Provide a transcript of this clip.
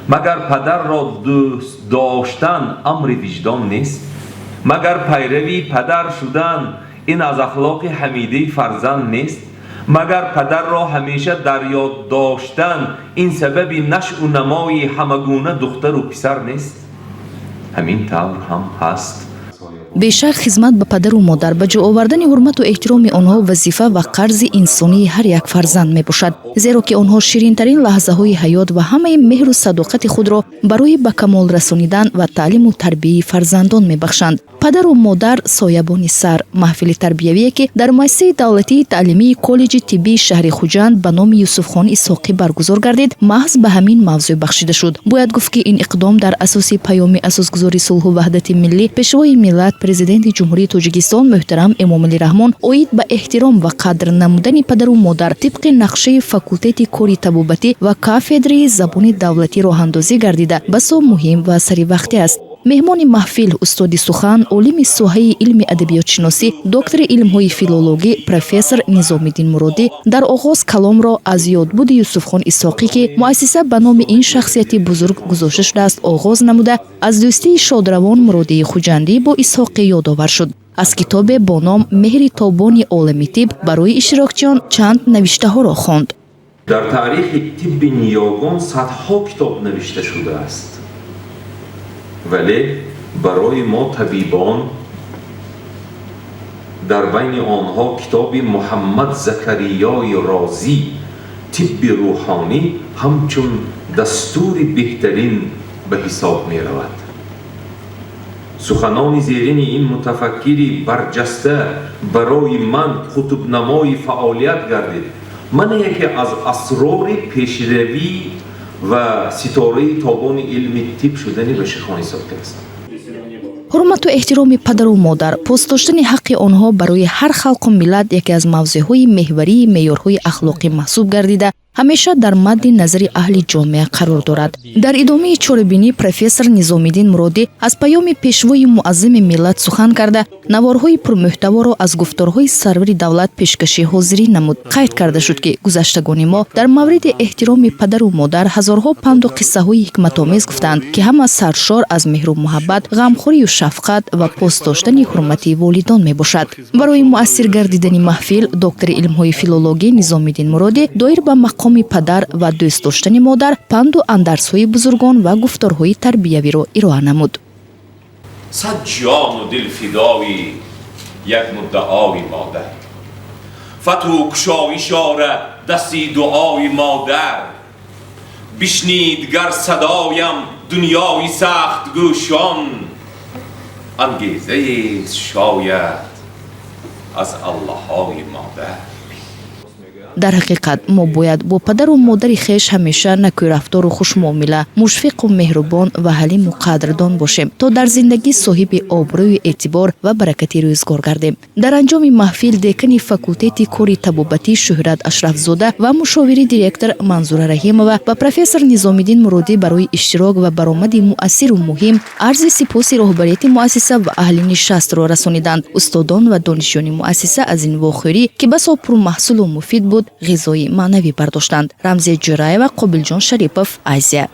Магар падарро дӯст доштан амри виҷдон нест? Магар пайрави падар шудан ин аз ахлоқи ҳамидаи фарзанд нест? Магар падарро ҳамеша дар ёд доштан ин сабаби нашъу намои ҳамагуна духтару писар нест? Ҳамин тавр ҳам ҳаст. Бешак, хизмат ба падару модар, ба ҷо овардани ҳурмату эҳтироми онҳо вазифа ва қарзи инсонии ҳар як фарзанд мебошад, зеро ки онҳо ширинтарин лаҳзаҳои ҳаёт ва ҳамаи меҳру садоқати худро барои ба камол расонидан ва таълиму тарбияи фарзандон мебахшанд. «Падару модар – соябони сар» маҳфили тарбиявие, ки дар муассисаи давлатии таълимии коллеҷи тиббии шаҳри Хуҷанд ба номи Юсуфхон Исҳоқӣ баргузор гардид, маҳз ба ҳамин мавзӯъ бахшида шуд. Бояд гуфт, ки ин иқдом дар асоси паёми асосгузори сулҳу ваҳдати миллӣ, Пешвои миллат, Президенти Ҷумҳурии Тоҷикистон муҳтарам Эмомалӣ Раҳмон оид ба эҳтиром ва қадр намудани падару модар тибқи нақшаи факултети кори табобатӣ ва кафедраи забони давлатӣ роҳандозӣ гардида, басо муҳим ва саривақтӣ аст. Меҳмони маҳфил, устоди сухан, олими соҳаи илми адабиётшиносӣ, доктори илмҳои филологӣ, профессор Низомиддин Муродӣ дар оғоз каломро аз ёдбуди Юсуфхон Исҳоқӣ, ки муассиса ба номи ин шахсияти бузург гузошта шудааст, оғоз намуда, аз дӯстии шодравон Муродии Хуҷандӣ бо Исҳоқӣ ёдовар шуд. Аз китобе бо ном «Меҳри тобони олами тиб» барои иштирокчиён чанд навиштаҳоро хонд. Дар таърихи тибби ниёгон садҳо китоб навишта шудааст, вале барои мо табибон дар байни онҳо китоби Муҳаммад Закариёи Розӣ «Тибби рӯҳонӣ» ҳамчун дастури беҳтарин ба ҳисоб меравад. Суханони зерини ин мутафаккири барҷаста барои ман қутбнамои фаъолият гардид. Ман яке аз асрори пешравӣ ва ситораи тобони илми тиб шудани Баширхон Исҳоқӣ аст. Ҳурмату эҳтироми падару модар, пос доштани ҳаққи онҳо барои ҳар халқу миллат яке аз мавзӯъҳои меҳварии меъёрҳои ахлоқӣ маҳсуб гардида, ҳамеша дар мадди назари аҳли ҷомеа қарор дорад. Дар идомаи чорабинӣ профессор Низомиддин Муродӣ аз паёми Пешвои муаззами миллат сухан карда, наворҳои пурмуҳтаворо аз гуфторҳои сарвари давлат пешкаши ҳозирӣ намуд. Қайд карда шуд, ки гузаштагони мо дар мавриди эҳтироми падару модар ҳазорҳо панду қиссаҳои ҳикматомез гуфтаанд, ки ҳама саршор аз меҳру муҳаббат, ғамхорию шафқат ва пос доштани ҳурмати волидон мебошад. Барои муассир гардидани маҳфил доктори илмҳои филологӣ Низомиддин Муродӣ доир ба мақоми падар ва дӯст доштани модар панду андарсҳои бузургон ва гуфторҳои тарбиявиро ироа намуд. Сад ҷону дил фидои як муддаои модар, фатҳу кушоиш орад дасти дуои модар. Бишнид гар садоям дунёи сахтгӯшон, ангезаест шояд аз аллоҳои модар. Дар ҳақиқат, мо бояд бо падару модари хеш ҳамеша накӯрафтору хушмуомила, мушфиқу меҳрубон ва ҳалиму қадрдон бошем, то дар зиндагӣ соҳиби обрӯю эътибор ва баракати рӯзгор гардем. Дар анҷоми маҳфил декани факултети кори табобатӣ Шӯҳрат Ашрафзода ва мушовири директор Манзура Раҳимова ба профессор Низомиддин Муродӣ барои иштирок ва баромади муассиру муҳим арзи сипоси роҳбарияти муассиса ва аҳли нишастро расониданд. Устодон ва донишҷӯёни муассиса аз ин вохӯрӣ, ки басо пурмаҳсулу муфид буд, ғизои маънавӣ бардоштанд. Рамзия Ҷӯраева, Қобилҷон Шарипов, Азия.